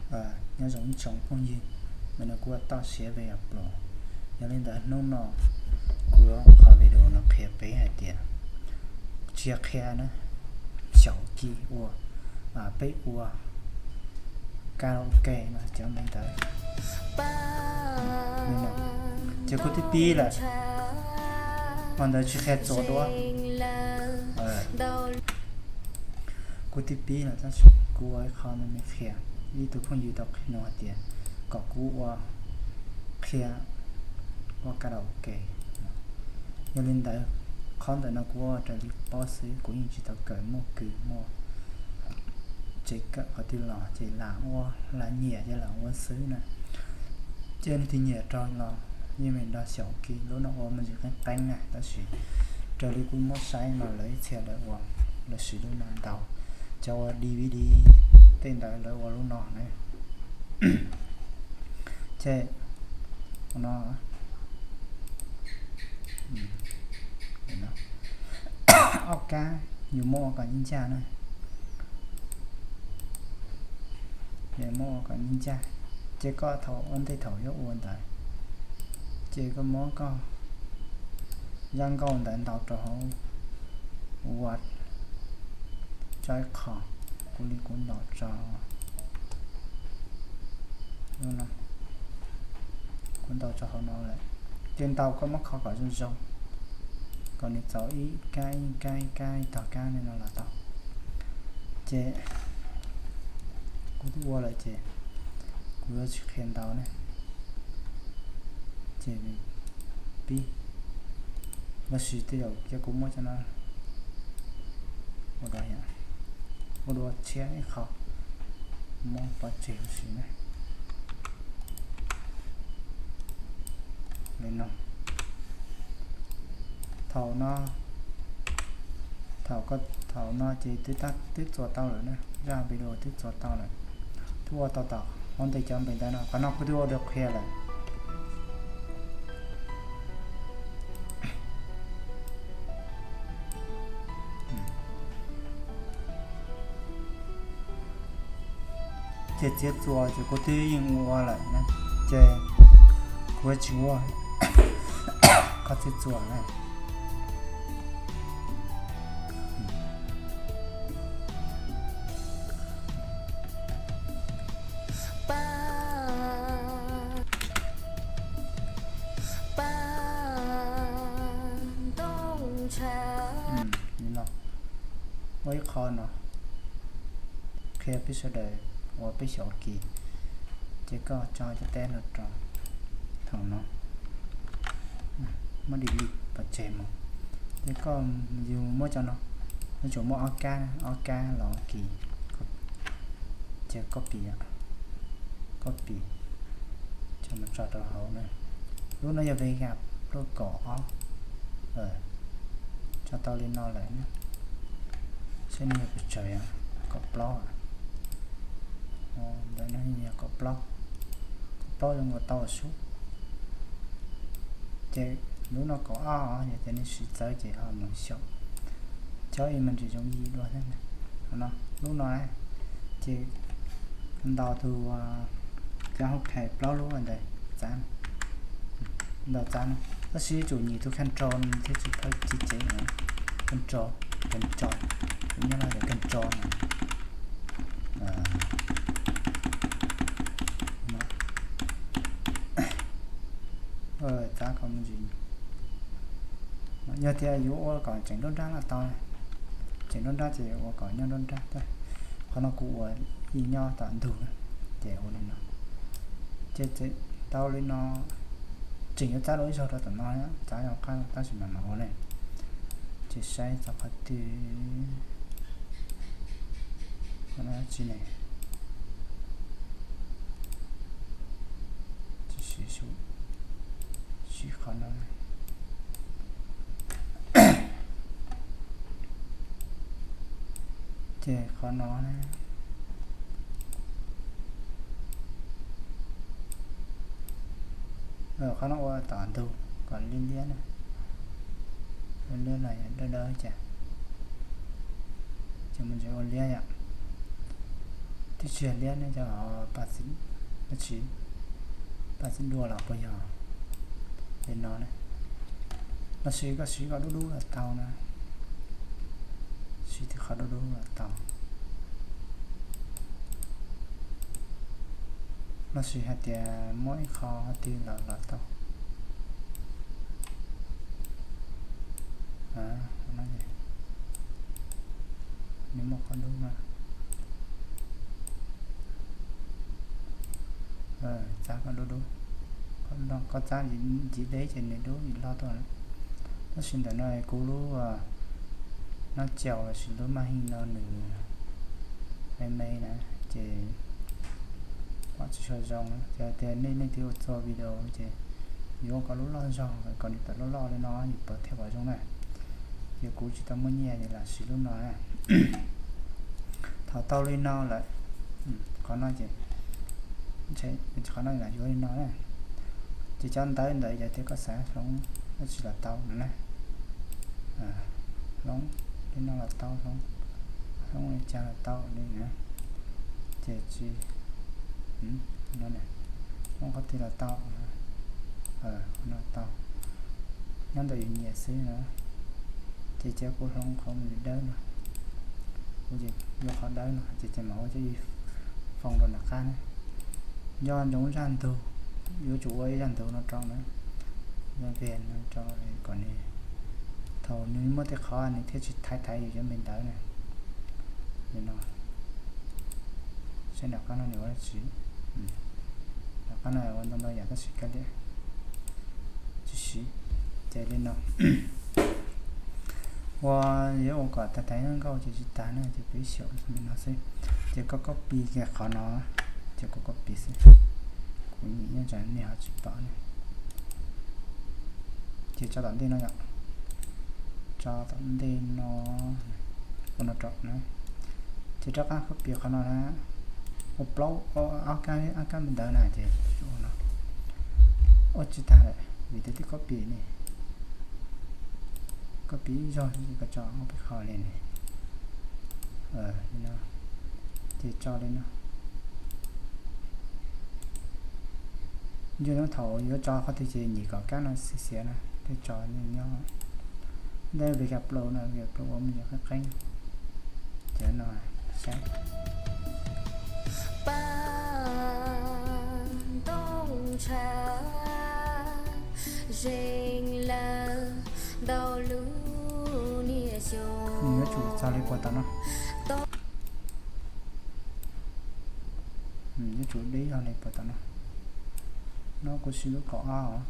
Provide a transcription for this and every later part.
Nyob zoo ib tsoom phooj ywg, ntawm no kuv ua toj siab ve a plos. Yog li ntawd hnub no kuv yuav qhov video no qhia peb hais tias, tsis yog qhia na, xyaum kis ua, peb ua karaoke no cov me ntawd. Ces kuv twb pib lawm, qhov ntawd tsis qhia txuas dua. Kuv twb pib lawm tab sis kuv ua ib qho me me qhia. Ib tug phooj ywg tau qhia no hais tias kom kuv ua, qhia ua karaoke. Yog li ntawd, qhov ntawm no kuv ua raws li paub xwb, kuv yeej tsis tau kawm muaj kws muaj tsev kawm qhov twg los, ces lam ua, lam nyiam ces lam ua xwb na. Ces leej twg nyiam raug los yeej meem nrog xyaum kis. Lub no ua me ntsis qeeb qeeb na, tab sis raws li kuv muab saib mas lawv ib txhia lawv ua, lawv siv lub no ntau. Cov ua D V D tej ntawd lawv ua lub no na. Ces no, ob kab, yus muab ua kom ncaj ncaj na. Yus muab ua kom ncaj ncaj, ces koj thaum ua ntej thaum yuav ua ntawd, ces koj muab koj zaj nkauj ntawd ntaus rau hauv Word tso ib qho. Kuv li kuv ntaus tso, kuv ntaus tso hauv no lawm. Ces ntaus koj muab kho kom zoo zoo, kom nws txaus ib kab ib kab ib kab ib tog kab li no los tau. Ces kuv twb ua lawm ces kuv yuav tsis qhia ntau ne. Ces pib, los sis tej zaum cia kuv muab cov no ua dua, ua dua tshiab ib qho, muab pov tseg huv si na. Li no, thaum no, thaum ko, thaum no ces twb, twb txuas tau lawm na, zaj video twb txuas tau lawm. Twb ua tau tom hauv ntej cov npe ntawd no, qhov no kuv twb ua dua qhia lawm. Ces txiav txuas ces kuv twb yeej ua lawm na, ces kuv tsis ua qhov txiav txuas na. Li no, muaj ib qho no qhia peb sawv daws uas peb xyaum kis, ces koj tso cov teb no rau thaum no, muab delete pov tseg mus. Ces koj yus muab cov no, yuav tsum muaj ob kab, ob kab los kis, ces copy, copy, tso mus tso rau hauv na. Lub no yog Vega Pro kaum ob, tso tau li no lawm na. Saib nws yog pes tsawg, kaum plaub, ntawm no yog kaum plaub, kaum plaub zoo nkaus tau sub. Ces lub no kaum ob, yog tias nej siv txawv ces ho mus xyaum cov email zoo li dua thiab. Qhov no, lub no na, ces ntaus tus, cov hauv phem plaub lub ntawd txav, ntaus txav no, tab sis yuav tsum nyem tus control thiab tsis tau txiav txuas, control, control, kuv nyob no yog control no. Txav kom me ntsis. Yog tias yuav ua kom tseem nruab nrab los tau, tseem nruab nrab ces ua kom nyob nruab nrab. Qhov no kuv ua ib nyob tom ntug na, ces ua li no. Ces tau li no, tseem yuav txav dua ib zaug rau tom no, txav zoo qab tab sis mas mam ua ne. Ces saib txog qhov twg, qhov no tsis ne, tsis siv, siv qhov no. Ces qhov no, qhov no ua tom ntug kom liab liab na, liab liab los yog dawb dawb cas, ces mus ntsis ua liab yom. Twb tsis yog liab ne, cov pa xib, tsis, pa xib dua los puas yog li no ne? Los sis koj siv kom dub dub los tau na, siv tej qhov dub dub los tau. Los sis hais tias muab ib qho qhov twg los los tau. Nws muaj qhov dub no, txab kom dub dub, koj txab ntxiv deb ces nws dub ib lo tuaj. Tab sis ntawm no kuv lub nab caus los sis lub maj hij no nws me me na, ces pom tsis tshua zoo. Ces tias nej leej twg ua txog video ces yuav kom lub loj zog, kom nws tawm loj loj li no yus pom thiaj pom zoo na. Ces kuv tsis tau muaj nyiaj ces lam siv lub no na. Thaum tau li no lawm, qhov no ces, qhov no lam yuav li no na. Ces cov ntawv ntawd yog tias koj xav hloov dab tsi los tau no na. Hloov li no los tau, hloov li cas los tau li na. Ces tsis, hloov qhov twg los tau, qhov no tau, nyob ntawm yus nyiam xwb na. Ces cia kuv hloov qhov mus dawb no, kuv yuav qhov dawb no ces ces mam ua cov ib foos rau nram qab na. Nco ntsoov zaj ntug, yuav tsum ua ib zaj ntug no rau na, zaj video no rau kom nws, thaum nws muaj tej qhov nws thiaj tsis thaiv thaiv yus cov npe ntawv na. Li no, saib nram qab no nws ua dab tsi. Nram qab no ua ntau ntau yam tab sis kawg liam tsis siv. Ces li no, ua, yuav ua kom tag tag nkauj ces tsis tas na, ces peb xyaum li no xwb. Ces koj copy kiag qhov no, ces koj copy xwb. Kuv nyiam nyob tsam nej ho tsis pom ne. Ces tso tom ntej no yom, tso tom ntej no, ua no rau na. Ces rov qab copy qhov no na, ua plaub, ob kab, ob kab npe ntawv na ces ua no. Ua tsis tag lawm vim tias twb copy ne, copy ib zaug ces koj tso ob peb qho li ne. Li no, ces tso li no. Nco ntsoov thaum yuav tso qhov twg ces nyem kom kab no xiav xiav na, thiaj tso nyob. Ntawm Vega Pro no, Vega Pro ua me nyuam qeeb qeeb, ces no saib. Yuav tsum txog li puas tom no. Yuav tsum deb zog li puas tom no. No kuv siv lub kaum ob os.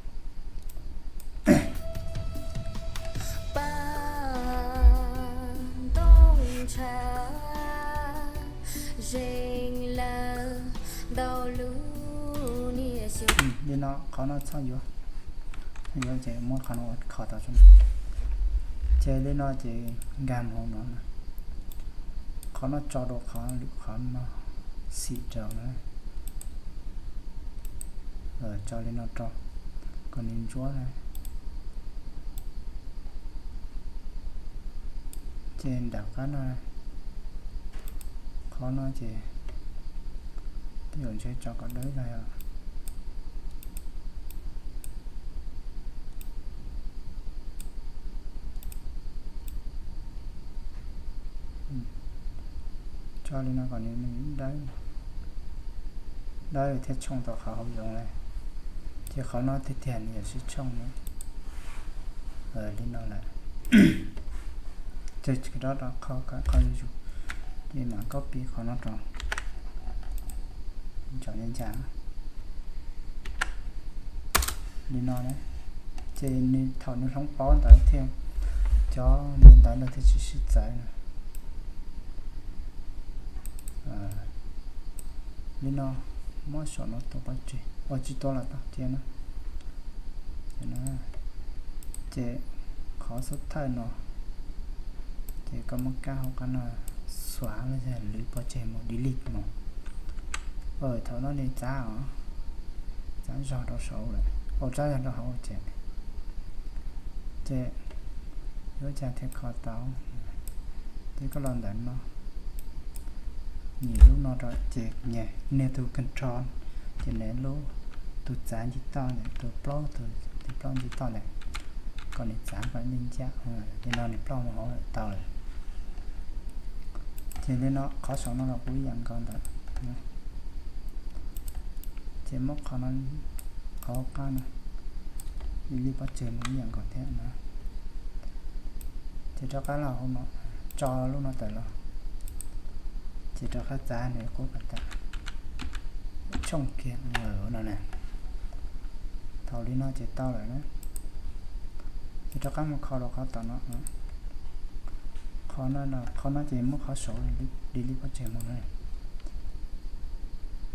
Li no qhov no txhob yuav, txhob yuav ces muab qhov no ua kho tau tso. Ces li no ces nkag mus hauv no, qhov no tso rau qhov lwm qhov no, xim rau na. Tso li no rau kom nws ntsuab na. Ces nram qab no, qhov no ces tej zaum ntshe tso kom dawb zog yog. Tso li no kom nws dawb, dawb thiaj tshooj tau qhov hauv zoov lawm. Ces qhov no tiag tiag nws yog sib tshooj na. Li no lawm. Ces rov rau qhov, qhov zuj zus, ces mam copy qhov no rau, tso ncaj ncaj li no na. Ces nws thaum nws hloov paub ntawd thiaj, cov npe ntawv ntawd thiaj tsis sib txawv na. Li no, muab saum no tua pov tseg, ua tsis tua los tau cia na. Ces qhov xub thawj no, ces koj muab kab hauv qab no xuav los yog lwv pov tseg mus delete mus. Thaum no nws txav os, txav zog rau saud lawm, ua txav zog rau hauv ces, ces yuav cas thiaj kho tau. Ces koj los ntawm no, Nias lub no rau ces nias tus control, ces nias lub, tus txav nce toj ntawm, tus plaub, tus plaub nce toj ntawm, kom nws txav kom nws ncaj. Li no nws ploj mus hauv lawm, tau lawm. Ces li no qhov saum no los kuj ib yam nkaus ntawd. Ces muab qhov no, qhov qab no, li pob tseg mus ib yam nkaus thiab na. Ces rov qab los hauv no, tso lub no tawm los, ces rov qab txav nws qub kom tas, tshooj kiag no na. Thaum li no ces tau lawm na. Ces rov qab mus kho rau qhov tom no, qhov no, qhov no ces muab qhov saud li li pob tseg mus na,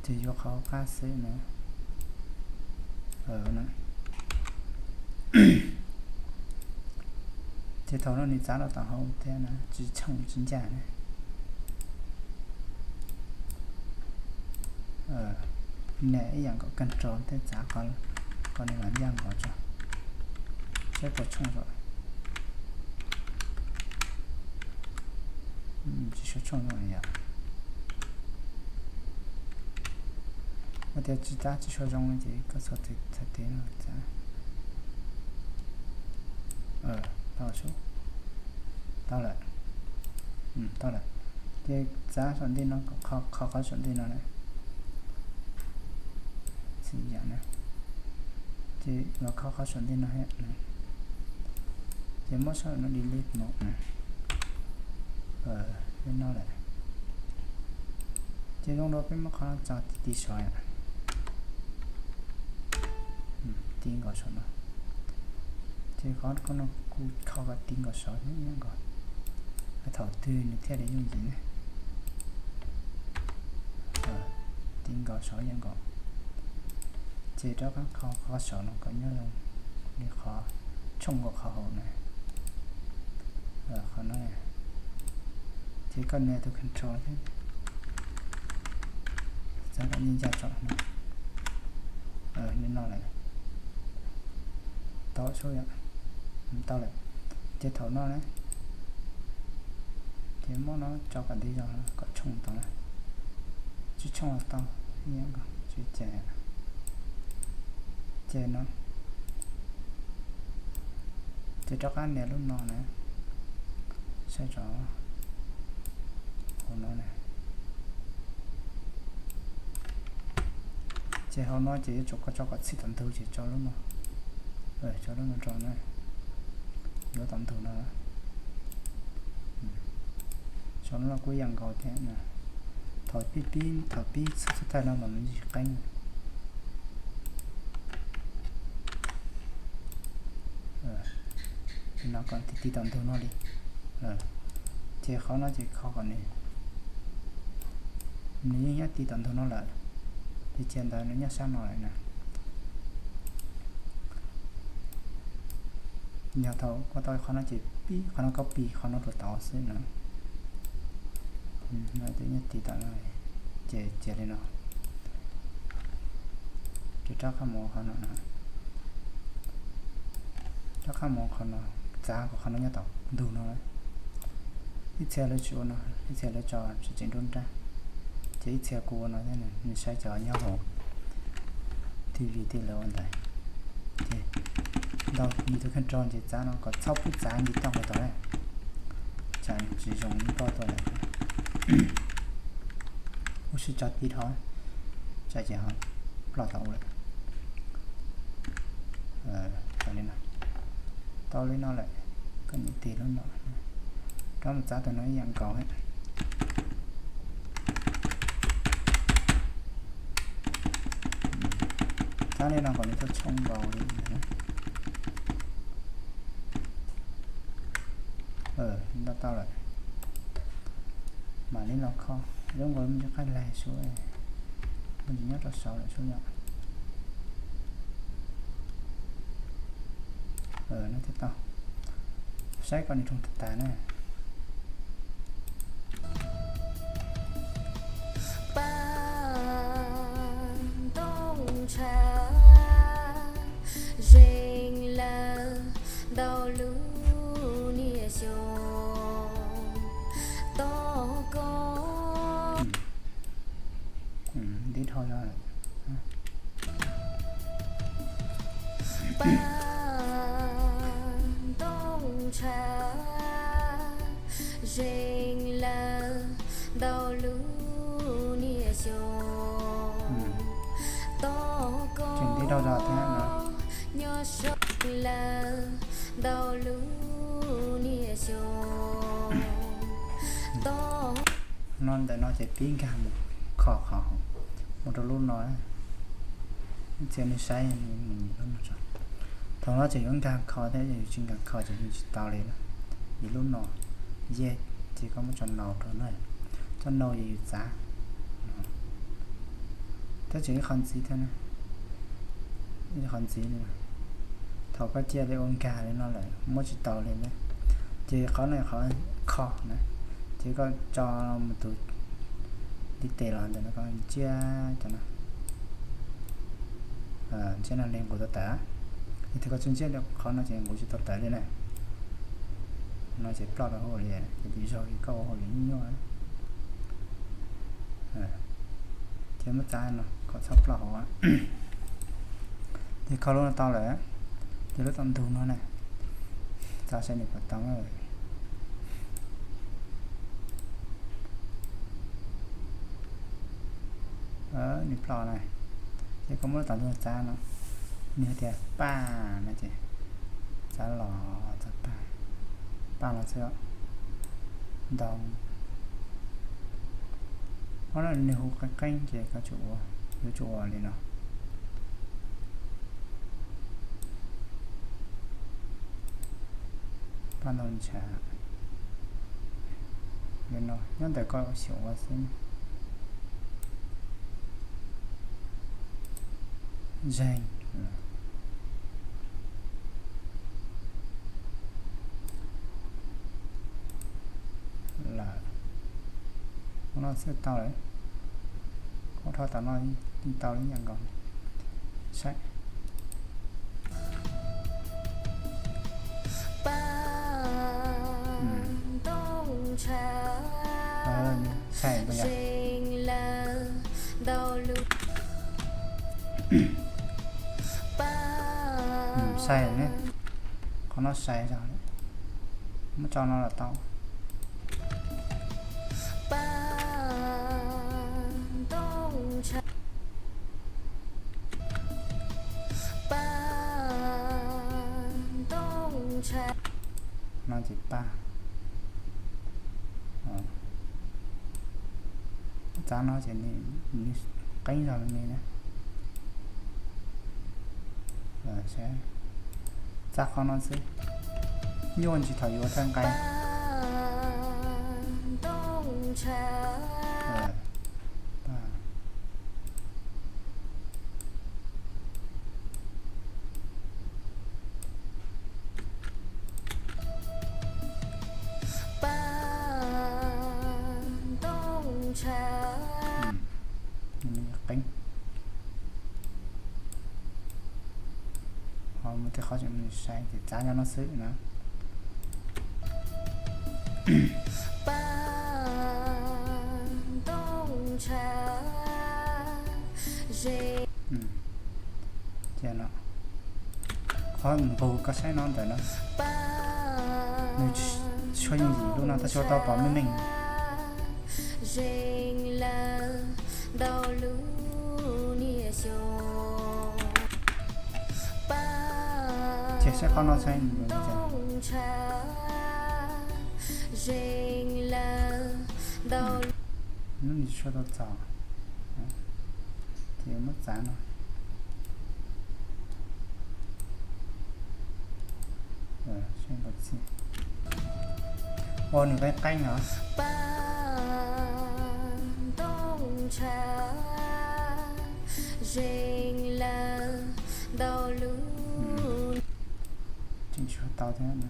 ces yuav qhov qab xwb na. Ces thaum no nws txav los tom hauv thiab na, tsis tshooj tsis ncaj na. Nias ib yam nkaus control tej txav kom nws los ncaj nkaus tso, saib puas tshooj tso. Tsis suav tshooj zoo yom. Ua tias tsis txav tsis suav zoo no ces koj txhob txhob tiv no txav. Tau lawm, tau lawm. Ces txav saum ntej no, kho qhov saum ntej no na. Txi yam na, ces los kho qhov saum ntej no thiab. Ces muab saum no delete mus na. Li no lawm. Ces zoo dua peb muab qhov no tso ti ti saud yom. Ti nkaus saum no. Ces qhov no kuj kho kom ti nkaus saud thiab nkaus, thaum twg nws thiaj li yooj yim ne. Ti nkaus saud ib yam nkaus. Ces rov qab kho qhov saud no kom nyob zoo li qhov tshooj nkaus qhov hauv na. Qhov no, ces koj nias tus control thiab, txav kom ncaj ncaj tso no. Li no lawm. Tau sub yom. Tau lawm. Ces thaum no na, ces muab no tso kom ntev zog kom tshooj tau na. Tsis tshooj los tau, ib yam nkaus, tsis cas. Ces no, ces rov qab nias lub no na, saib tso, hauv no na. Ces hauv no ces yuav tsum koj tso kom txhij tom ntug ces tso lub no, tso lub no rau na, yuav tom ntug no. Tso lub no kuj ib yam nkaus thiab. Thaum pib pib, thaum pib txhij txhij thaij no mas nws tsis qeeb. Li no kom ti ti tom ntug no li. Ces qhov no ces kho kom nws, nws yeej nyob ti tom ntug no lawm, ces cia ntawd nws nyob sab no lawm na. Yog thaum koj tau qhov no ces pib qhov no, copy qhov no rau tod xwb na. No twb nyob ti tom no, ces cia li no. Ces rov qab mus qhov no, rov qab mus qhov no, txav kom qhov no nyob tom ntug no. Ib txhia lawv tsis ua no, ib txhia lawv tso tseem nruab nrab, ces ib txhia kuv ua no thiab, nws saib cov nyob hauv T V tej lawv ua ntawd. Ces ntaus nws tus kheej rau ces txav no kom txhob pub txav nce toj hauv tod na, tsam tsis zoo ploj tuaj lawm. Ua si tso ti dhau, tsam ces ho ploj tau lawm. Tau li no, tau li no lawm, koj nias tig lub no, rov mus txav tus no ib yam nkaus. Txav li no kom nws txhob tshooj nkaus li. Nto tau lawm. Mam li los kho, zoo nkaus me ntsis qab laig sub, me ntsis nyob rau saud lawm sub yom. No thiaj tau. Saib kom nws roog tag tag na. Paj ntoo ntshav zeeg lawm ntau lub niaj xyoo, tos koj Tib dhau zog. Tseem tib dhau zog thiab no. No ntawm no ces pib nkag mus kho qhov mus rau lub no. Txia nej saib, thaum no ces yuav nkag kho thiab, yog yus tsis nkag kho ces yus tsis tau li na. Vim lub no yes, ces koj muab tso no rau na, tso no ces yus txav. Thiab tseem ib qho ntxiv thiab na, ib qho ntxiv li. Thaum koj cia li ua nkag li no lawm muab tsis tau li na, ces qhov no qhov kho na, ces koj tso mus tus ntiv tes los ntawm no koj ntsiab cov no, ntsiab no li nqus tau tawm. Yog tias koj tsis ntsiab qhov no ces nqus tsis tau tawm li na. No ces ploj rau hauv li, ces tim zog li koj ua hauj lwm nyuaj nyuaj. Ces muab txav no kom txhob ploj hauv. Ces kho lub no tau lawm, ces lub tom ntug no na, txav saib nws puas tau. Nws ploj na, ces koj muab lub tom ntug txav no, nws hais tias paj no ces txav los txav paj, paj los xwb. Ntau, ob no nws hu qeeb qeeb ces koj yuav tsum ua li no. Paj ntau ntshav li no nyob ntawm koj xyaum ua xwb. Zeeg lawm, ua no xwb tau lawm. Ua rau tom no tau li nyam nkaus. Saib, saib, saib ne, qhov no sai zog, muab tso no los tau. No ces paj, txav no ces nws qeeb zog li ne. Txav qhov no xwb, nyuaj ntsis thaum yuav thawj nqaij. Qeeb, ho mus tej qhov tseem sai ces txav nyob no xwb na. Ces no, qhov nqus koj saib no ntawm no, nws tsis tshua yooj yim, lub no tab sis tau pom meej meej. Ces saib qhov no saib, nws tsis tshua tau txaus, ces muab txav no. Ua nws qeeb qeeb os. Tseem tshuav tau thiab.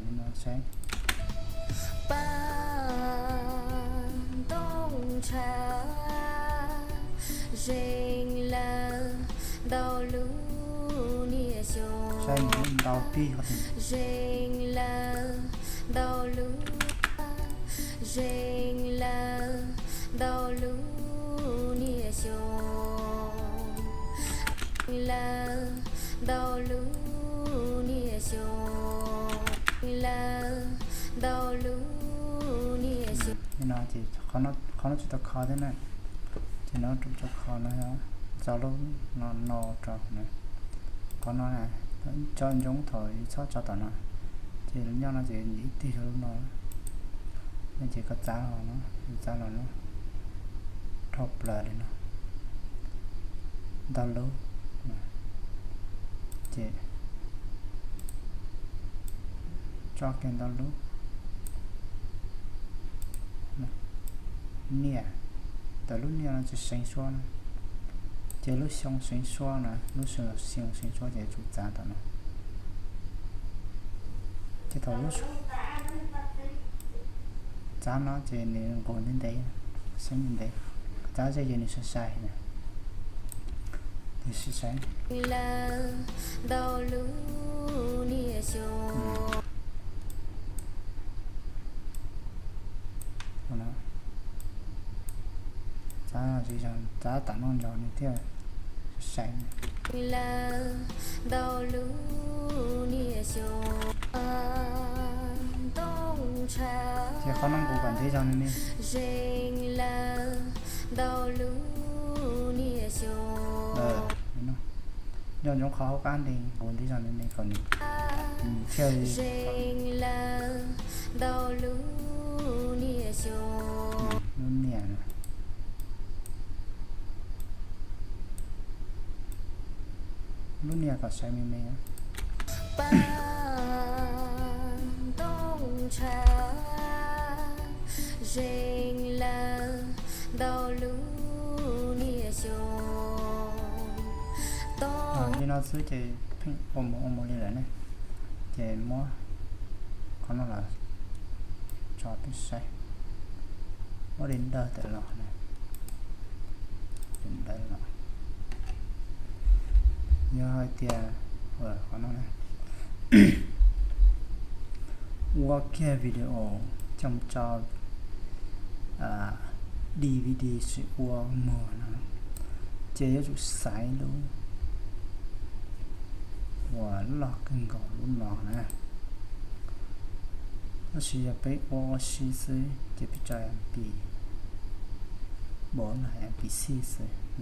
Li no saib. Zeeg lawm ntau lub niaj xyoo. Saib ntau tib yog zeeg lawm ntau lub, zeeg lawm ntau lub niaj xyoo, zeeg lawm ntau lub niaj xyoo, zeeg lawm ntau lub niaj xyoo. Qhov no tsis tau kho thiab na, ces no rau tso kho no, tso lub no no rau na. Qhov no tso ntsoov thaum txhob tso tom no, ces nyob no ces ib tig rau lub no, no ces koj txav los no, txav los no, dhau plaws li no, ntau lub, ces tso kiag ntau lub niaj, tawm lub niaj no tsis seev suab na, ces lub xyoo seev suab na, lub xyoo seev suab ces tsum txav tom no. Ces thaum lub txav no ces nws nqus ntev ntev, seev ntev ntev, txav zej ces nws sai sai na. Tiam sis saib lawm ntau lub niaj xyoo. Txav, txav tam no nrog nws thiaj sai. Lawm ntau lub niaj xyoo, ntoo ntshav. Ces qhov no nqus kom ntev zog nws ne. Zeeg lawm ntau lub niaj xyoo. Nco ntsoov qhov hauv qab ntev nqus ntev zog nws ne kom nws thiaj li. Zeeg lawm ntau lub niaj xyoo. Lub niaj no. Lub niaj kom sai me me. Pab ntoo ntshav, zeeg lawm ntau lub niaj xyoo. Li no xwb ces pheej ua mus ua mus li lawm ne. Ces muab qhov no los tso peb saib, muab li ntawd tawm los na, li ntawd los. Yog hais tias qhov no ua kiag video coj tso D V D sim ua muag no, ces yuav tsum xaiv lub uas loj kawg nkaus lub no na. Tab sis yog peb ua ua si xwb ces peb tso M P bốn los M P six xwb,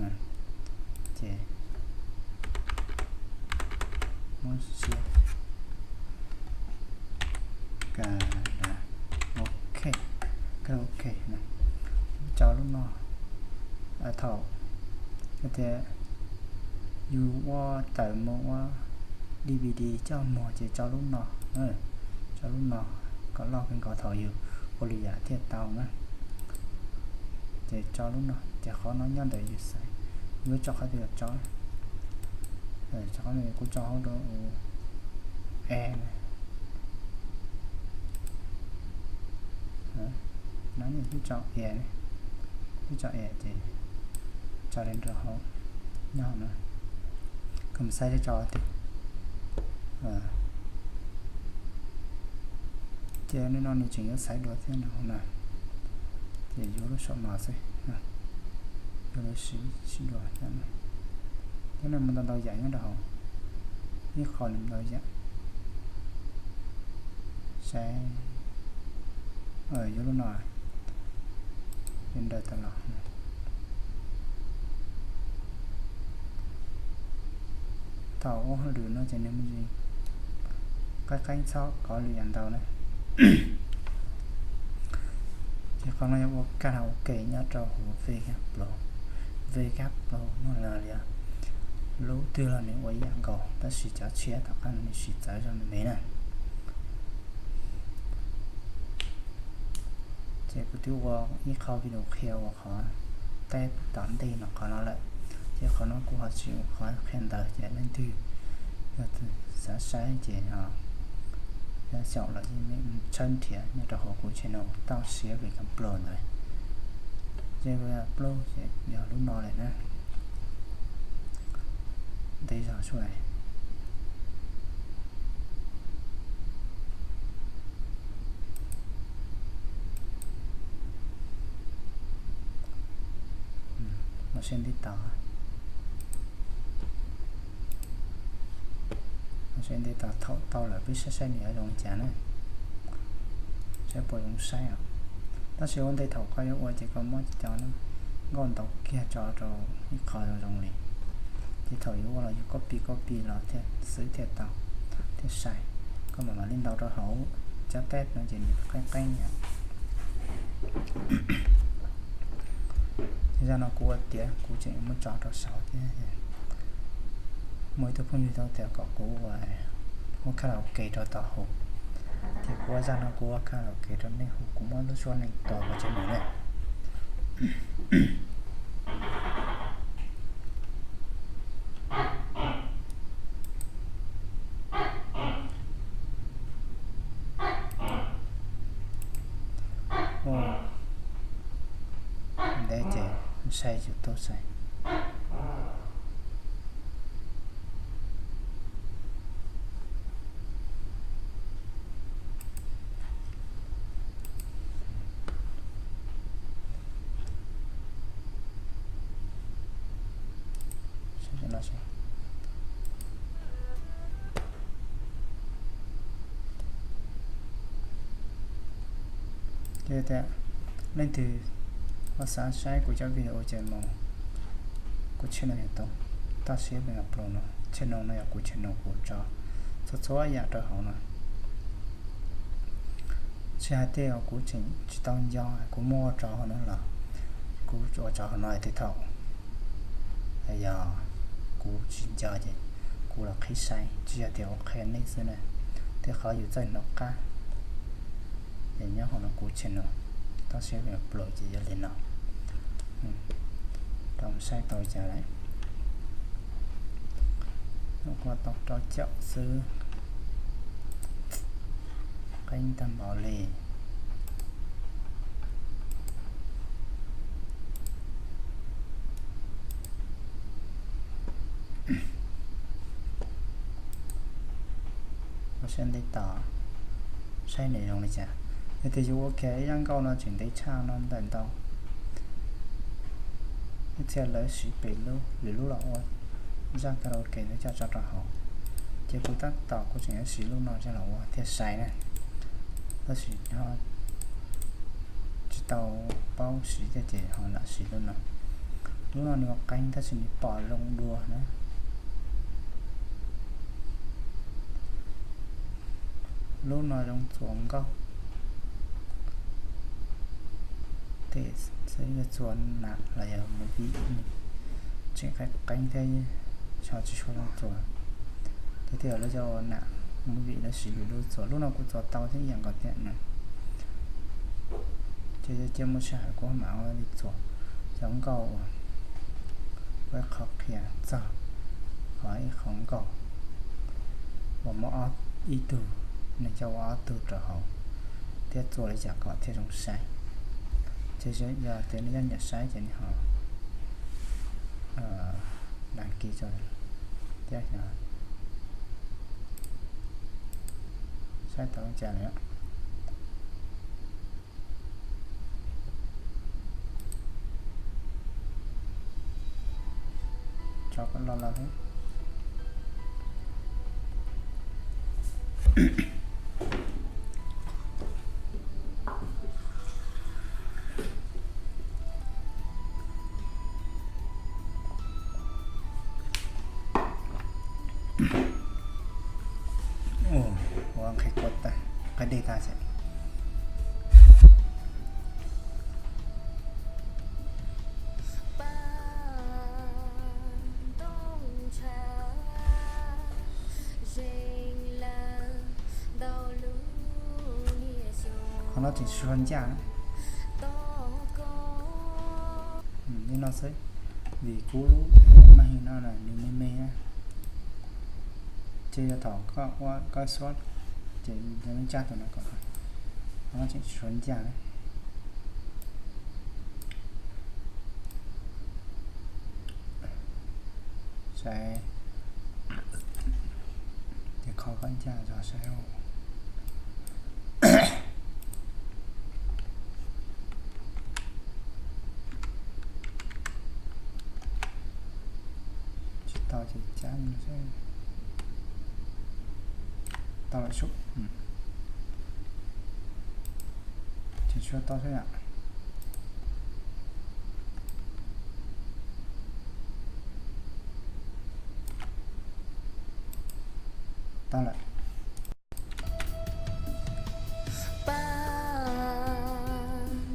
ces muab siab, ok, ok, tso lub no. Thaum tias yus ua tawm mus ua D V D coj muag ces tso lub no, tso lub no kom loj kawg nkaus thaum yus ua lwm yam thiaj tau na. Ces tso lub no ces qhov no nyob ntawm yus xaiv, yuav tso qhov twg los tso. Tso qhov no kuv tso hauv rau e na. No twb tso e, twb tso e ces tso li nrog hauv nyob no, kom xaiv tso twg. Ces nim no nws tseem yuav xaiv dua thiab no na, ces yuav lub saum no xwb, yuav lub sib dua thiab no. Cov no mus ntau ntau yam nyob rau hauv, ib qho ntau yam. Saib, yuav lub no, yuav nrawm tas los. Thaum ua hauj lwm no ces nws me ntsis qeeb qeeb txhob kov lwm yam ntau na. Ces qhov no yog ua karaoke nyob rau hauv V K Pro, V K Pro no li lub twg los nws ua ib yam nkaus tab sis cov tshiab tom qab no nws siv txawv zog me me na. Ces kuv twb ua ib qho video qhia ua qhov teb tom ntej no qhov no lawm, ces qhov no kuv ho tsis ua qhov qhia ntawd ces leej twg yog xav saib ces xyaum los tshawb nrhiav nyob rau hauv kuv channel Tauj Siab V K Pro ntawd. Ces V K Pro ces yog lub no lawm na. Tej zog sua. Mus saib ntiv tos, mus saib ntiv tos thaum tau lawm peb saib saib nws yuav zoo li cas na. Saib puas zoo saib os. Tab sis ua ntej thaum koj yuav ua ces koj muab cov nkauj ntaus kiag tso rau ib qho zoo zoo li, ces thaum yuav ua los yus copy copy los thiaj xwb thiaj tau, thiaj sai. Koj mam mam li ntaus rau hauv cov teb no ces nws qeeb qeeb yom. Ces zaj no kuv ua tiav kuv tseem muab tso rau saud thiab. Muaj ib tug phooj ywg tau tias kom kuv ua, muab karaoke rau tom hauv, ces kuv ua zaj no kuv ua karaoke rau nej hu, kuv muab lub suab neeg tua ua tsev neeg na. Ntev ces saib YouTube saib. Ces tias leej twg ho xav saib kuv cov video ces mus kuv channel YouTube Toj Siab Video Pro no, channel no yog kuv channel kuv tso txhua txhua yam rau hauv no. Tsis hais tej uas kuv tseem tsis tau nco kuv muab ua tso hauv no los kuv ua tso hauv no tej thaum yog kuv tsis nco ces kuv los qhib saib, tsis yog tias ua qhia nej xwb na, tej qhov yus txawj hnov qab. Ces nyob hauv no kuv channel Toj Siab Video Pro ces yog li no. Rau saib tau cas lawm. Ua tau rau caum xwb. Qeeb tag npaum li. Ua saib ntev tos, saib nws zoo li cas. Yog tias yus ua kiag ib zaj nkauj no tseem ntev tshaj no ntawm ntau, ib txhia lawv siv pem lub lwm lub los ua zaj karaoke no coj tso rau hauv, ces kuv tab tom kuv tseem yuav siv lub no coj los ua thiaj sai na. Tab sis ho tsis tau paub siv thiab ces ho lam siv lub no. Lub no nws ua qeeb tab sis nws pom zoo dua na. Lub no zoo txuas nkauj, tej xwb yog txuas nam los yog movie, tseem qeeb qeeb thiab, ho tsis tshua zoo txuas. Ces tej zaum lawv cov ua nam movie lawv siv lwm lub txuas, lub no kuv txuas tau thiab ib yam nkaus thiab na. Ces cia muaj sij hawm kuv mam ua li txuas cov nkauj uas ua ib qho qhia txog qhov ib qho nkauj uas muaj ob, ib tug neeg coj ua ob tug rau hauv thiab txuas li cas kom thiaj zoo saib. Ces yog tias nej nyiam saib ces nej ho đăng ký thiab saib tau li cas lawm. Tso kom loj loj thiab. Ua nqhis kua tas, qab dej tag xwb. Qhov no tseem tsis tshua ncaj na. Li no xwb, vim kuv lub maj hwj no nws me me na, ces yog thaum koj ua koj suab ces yog lub ncaj tus no kom, qhov no tseem tsis tshua ncaj na. Saib, Qhov koj ncaj zog saib. Tsis tau ces cab. Tau lawm sub. Ces tsuas tau xwb yom. Tau lawm. Paj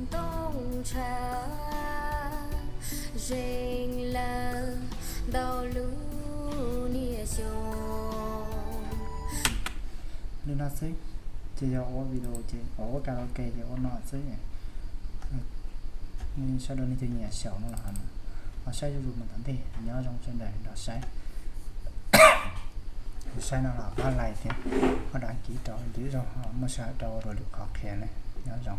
Ntoo Ntsha zeeg lawm ntau lub niaj xyoo. Li no xwb, ces yog ua video ces ua karaoke ces ua no xwb. Sawv daws leej twg nyiam xyaum no los ho saib zuj zus mus tom ntej. Nyob zoo sawv daws nrog saib. Saib no los pab like thiab, pab đăng ký rau, ntxiv zoo muaj sij hawm rau ua dua lwm qhov qhia ne. Nyob zoo.